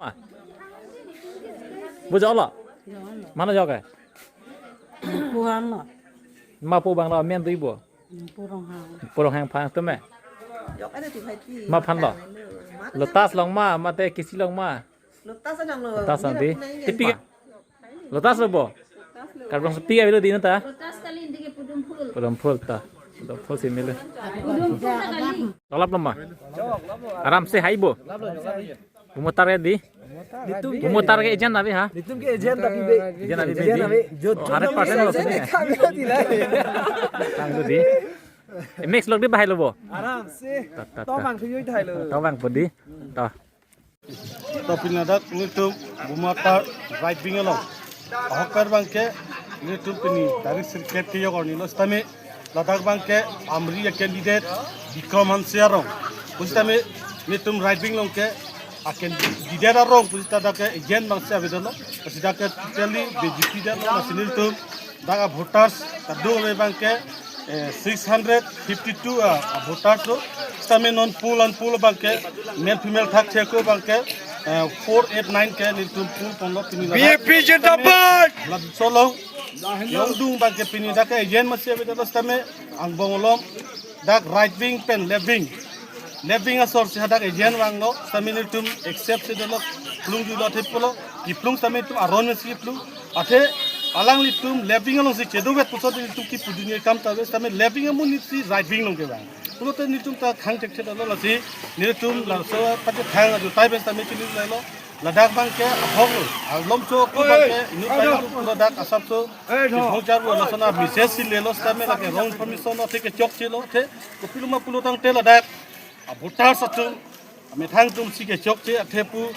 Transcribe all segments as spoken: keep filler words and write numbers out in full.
Ah. Bu jok lo? Mano jok eh? Puhan lo. Ma pu bang lo, men dui bo? Pu Ronghang. Pu Ronghang aphan tame? Jok ada di Haiti. Ma aphan lo? Lotus along ma, mate Kisi along ma? Lotus along lo. Lotus along di. Tipi ka? Lotus lo bo? Karbon sepi ka bilo di nata? Lotus kali, hindi ke pudum phul. Pudum phul ta. Pudum phul si milo. Pudum phul ta kali. Lap lo ma? Aram se hai bo? Bumotar ke di? Bumotar ke agent nabi ha? Netum ke agent tapi be. Agent nabi be. Agent nabi. Jot, oh, hundred percent lo sini. Tang tu di. Eh, mix lok di bahai lo bo? Aram se. Ta, ta, ta. Tobang thuyoi thai lo. Tobang po di. Ta. To pini ladak netum Bumotar right wing along. Ahok per bangke netum pini tarik sirket ke yok orni lo sitame ladak bangke Amri a candidate Bikram Hanse arong. Pusitame netum right wing along ke a candidate arong pusita dak ke agent bangsi avedetlo. Pusita ke totally B J P detlo, lasi netum dak a voters kadung le bangke, eh, six hundred fifty-two a, a voters lo. Sitame non poll an poll bangke male female thak thek ko bangke, eh, four eight nine ke netum poll ponlo pini ladak. B J P zindabad! Laso along jongdung bangke pini dak ke agent masi avedetlo sitame angbong along dak right wing pen left wing. Left wing asor si hadak agent vanglo, sitame netum accept si dolo, plung julo athe pulo, kiplung sitame netum aron si plung. Athe alanglitum left wing along si kedo vet puso netum kipu dunji akam ta ave, sitame left wing amonit si right wing along kevang. Pulote netum ta khang thekthe dolo, lasi netum laso pachethang ajo tai pen sitame chini lalo. Ladak bangke ahok lo, alom cho ko bangke inut bai lo ladak asap so. Kibong charbo lason a message si lelo sitame lake wrong information lo, athe kechokche lo, athe kopilo ma pulo tangte ladak a voters atum, amethang atum si kechokche, athe pu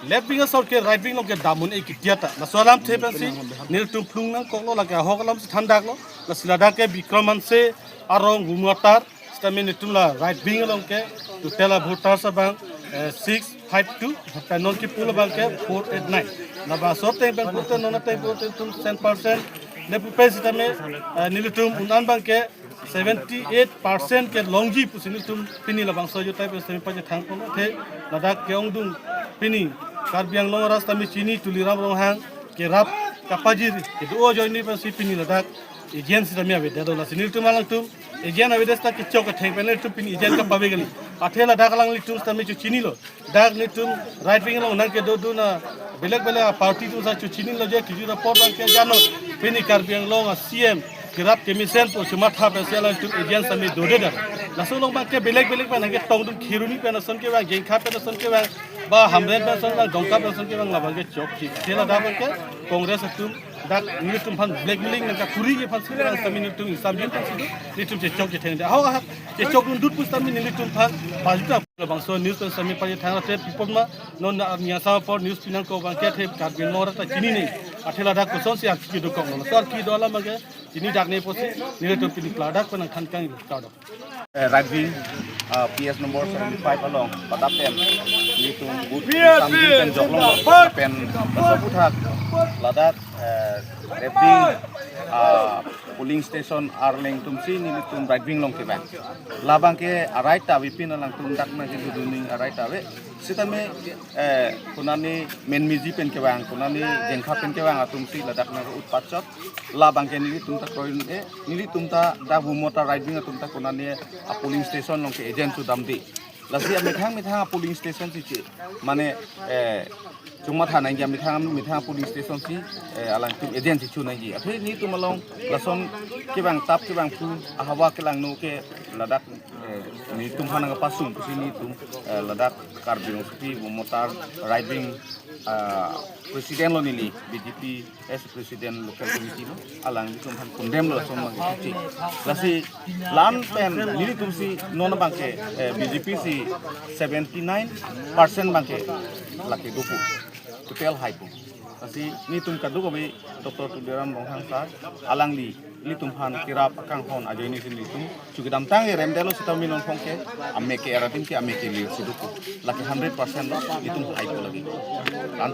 left wing asor ke right wing along kedam un-e kitia ta. Laso alamthe pensi netum plung nangkoklo, lake ahok alam si thandaklo. Lasi ladak ke Bikram Hanse arong Bumotar, sitame netum la right wing along ke total a voters abang, eh, six five two, pen non kipu lo bangke four eight nine. Labangso ateng pen pulote non ateng pulote netum cent percent le pupe sitame, eh, nelitum un-an bangke seventy-eight percent kelongji pusi netum pini labangso ajo tai pen sitame pachethang ponlo, athe ladak ke-ongdung pini Karbi Anglong arat sitame chini Tuliram Ronghang kerap kapajir kedo ajoine pensi pini ladak agent sitame avedetlo, lasi netum alangtum agent avedet sita kechok atheng pen netum pini agent kapave kali. Athe ladak alanglitum sitame chechinilo. Dak netum right wing along nangkedodun a belek belek a party atum si chechinilo je kejut apor bangke jano. Pini Karbi Anglong a C M kerap kemesen pu chematha pensi alangtum agent sitame dodedet. Laso along bangke belek belek pen nangketongdun, Kheroni pen ason kevang, Jengkha pen ason kevang, ba Hamren pen ason kevang, Dongka pen ason kevang, labangke chokche. Athe ladak bangke Congress atum dak netum aphan blackmailing nangkakuri aphan si dak sitame netum ingsamjin aphan si do, netum chechokche thengde. Ahok ahak chechokdun dut pusitame netum aphan pajutang. Labangso news pen sitame pachethang athe pipot ma non na arni asam apor news pinangkok bangke athe Karbi Anglong arat ta chinine. Athe ladak kosonsi arki dokoklo. So arki do alam bangke chini dak ne pusi netum pini ladak pen nangthan kang ladak. Eh, right wing, ah, P S number seventy-five along, padap pen, netum booth sambil pen joklong, pen, laso aputhak, ladak, eh, left wing, ah, polling station arleng atum si netum right wing along kevang. Labangke a-right ta ave, pini alangtum dak nangkedodun aning a-right ta ave. Sitame, eh, konane Menmiji pen kevang, konane Jengkha pen kevang atum si ladak nangke-utpat chot. Labangke nelitum ta kroin, eh, nelitum ta dak Bumotar right wing atum ta konane a-polling station along ke agent sudamde. Lasi amethang methang a-polling station si che. Mane, eh, chuma thanai amethang methang a-polling station si, eh, alangtum agent si chunai. Athe netum along lason kevang tap kevang phu ahavar kelangno ke ladak, eh, netum aphan nangkapasung pusi netum, eh, ladak Karbi Anglong Sopi Bumotar right wing, ah, president lo neli, B J P as president local committee lo, alanglitum aphan condemn lo lason bangke. Lasi la-an pen nelitum si non bangke, eh, B J P si seventy-nine percent bangke lake dopo, total haipo. Lasi netum kadokave Doctor Tuliram Ronghang sir, alangli nelitum aphan kerap akanghon ajoine si nelitum chukidamtang, eremdetlo sitame nonphong ke, amek ke eradim ke, amek ke lir si dopo. Lake hundred percent lo, netum haipo lagi. An